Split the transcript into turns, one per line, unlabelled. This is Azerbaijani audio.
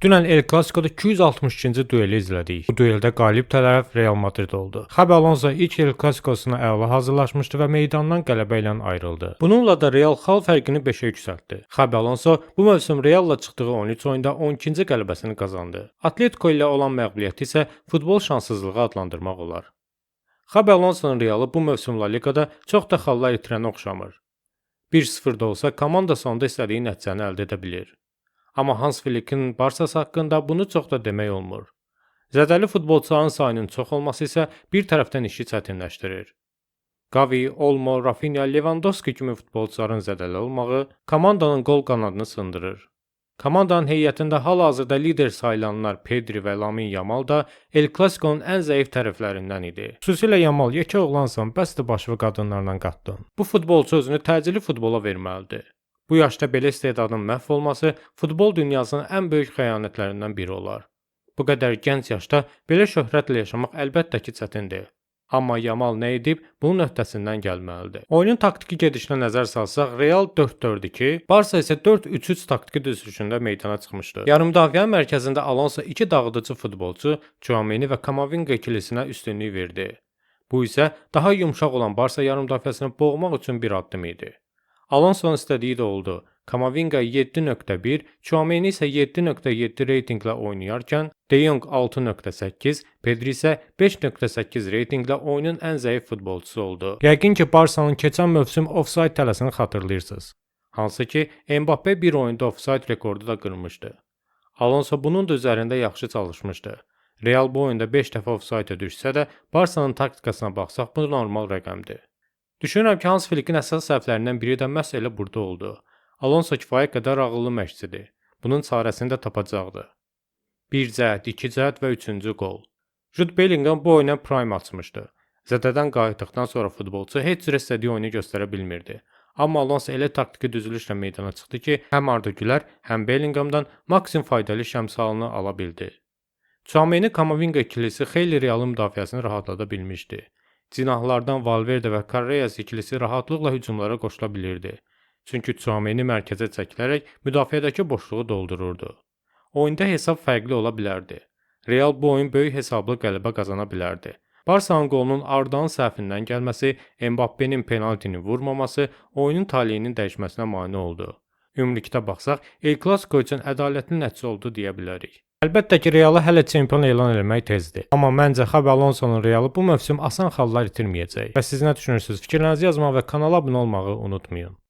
Dünən El Clasico'da 262-ci dueli izlədik. Bu dueldə qalib tərəf Real Madrid oldu. Xabi Alonso ilk El Clasico'suna əla hazırlaşmışdı və meydandan qələbə ilə ayrıldı. Bununla da Real xal fərqini 5-ə yüksəltdi. Xabi Alonso bu mövsüm Realla çıxdığı 13 oyunda 12-ci qələbəsini qazandı. Atletico ilə olan məğlubiyyəti isə futbol şanssızlığı adlandırmaq olar. Xabi Alonso'nun Realı bu mövsüm La Liqada çox da xallar itirənə oxşamır. 1-0 da olsa komanda sonda istədiyi nəticəni əldə edə bilir. Amma Hans Flick'in Barsası haqqında bunu çox da demək olmur. Zədəli futbolçuların sayının çox olması isə bir tərəfdən işi çətinləşdirir. Gavi, Olmo, Rafinha, Lewandowski kimi futbolçuların zədəli olmağı komandanın qol qanadını sındırır. Komandanın heyətində hal-hazırda lider sayılanlar Pedri və Lamine Yamal da El Clasico'nun ən zəif tərəflərindən idi. Xüsusilə Yamal yekə oğlansan, bəsdir başını qadınlarla qatdın. Bu futbolçu özünü təcili futbola verməlidir. Bu yaşda belə istedadın məhv olması futbol dünyasının ən böyük xəyanətlərindən biri olar. Bu qədər gənc yaşda belə şöhrətlə yaşamaq əlbəttə ki, çətindir. Amma Yamal nə edib bunun öhdəsindən gəlməlidir. Oyunun taktiki gedişinə nəzər salsaq, Real 4-4-2, Barsa isə 4-3-3 taktiki düzülüşündə meydana çıxmışdı. Yarımdafiə mərkəzində Alonso iki dağıdıcı futbolçu Tchouameni və Kamavinga ikilisinə üstünlük verdi. Bu isə daha yumşaq olan Barsa yarımdafiəsini boğmaq üçün bir addım idi. Alonso'nun istədiyi də oldu. Kamavinga 7.1, Tchouameni isə 7.7 reytinqlə oynayarkən, De Jong 6.8, Pedri isə 5.8 reytinqlə oyunun ən zəif futbolçusu oldu. Yəqin ki, Barsanın keçən mövsüm ofsayд tələsini xatırlayırsınız. Hansı ki, Mbappe bir oyunda ofsayд rekordu da qırmışdı. Alonso bunun da üzərində yaxşı çalışmışdı. Real bu oyunda 5 dəfə ofsayda düşsə də, Barsanın taktikasına baxsaq bu normal rəqəmdir. Düşünürəm ki, Hans Flick'in əsas səhvlərindən biri də məhz elə burada oldu. Alonso kifayət qədər ağıllı məşqçidir. Bunun çarəsini də tapacaqdı. Bir cəhd, iki cəhd və üçüncü qol. Jude Bellingham bu oyuna prime açmışdı. Zədədən qayıtdıqdan sonra futbolçu heç cür istədiyi oyunu göstərə bilmirdi. Amma Alonso elə taktiki düzülüşlə meydana çıxdı ki, həm Arda Güler, həm Bellinghamdan maksimum faydalı iş əmsalını ala bildi. Tchouameni Kamavinga ikilisi xeyli Realın müdafiəsini rahatlada bilmişdi. Cinahlardan Valverde və Carreras ikilisi rahatlıqla hücumlara qoşula bilirdi. Çünki Tchouameni mərkəzə çəkilərək müdafiədəki boşluğu doldururdu. Oyunda hesab fərqli ola bilərdi. Real bu oyun böyük hesablı qələbə qazana bilərdi. Barsanın qolunun Ardanın səhvindən gəlməsi, Mbappenin penaltini vurmaması oyunun taleyinin dəyişməsinə mane oldu. Ümumilikdə baxsaq, El Clasico üçün ədalətli nəticə oldu deyə bilərik. Əlbəttə ki, Realı hələ çempion elan eləmək tezdir. Amma məncə Xabi Alonso'nun Realı bu mövsüm asan xallar itirməyəcək. Və siz nə düşünürsünüz? Fikirlərinizi yazmağı və kanala abunə olmağı unutmayın.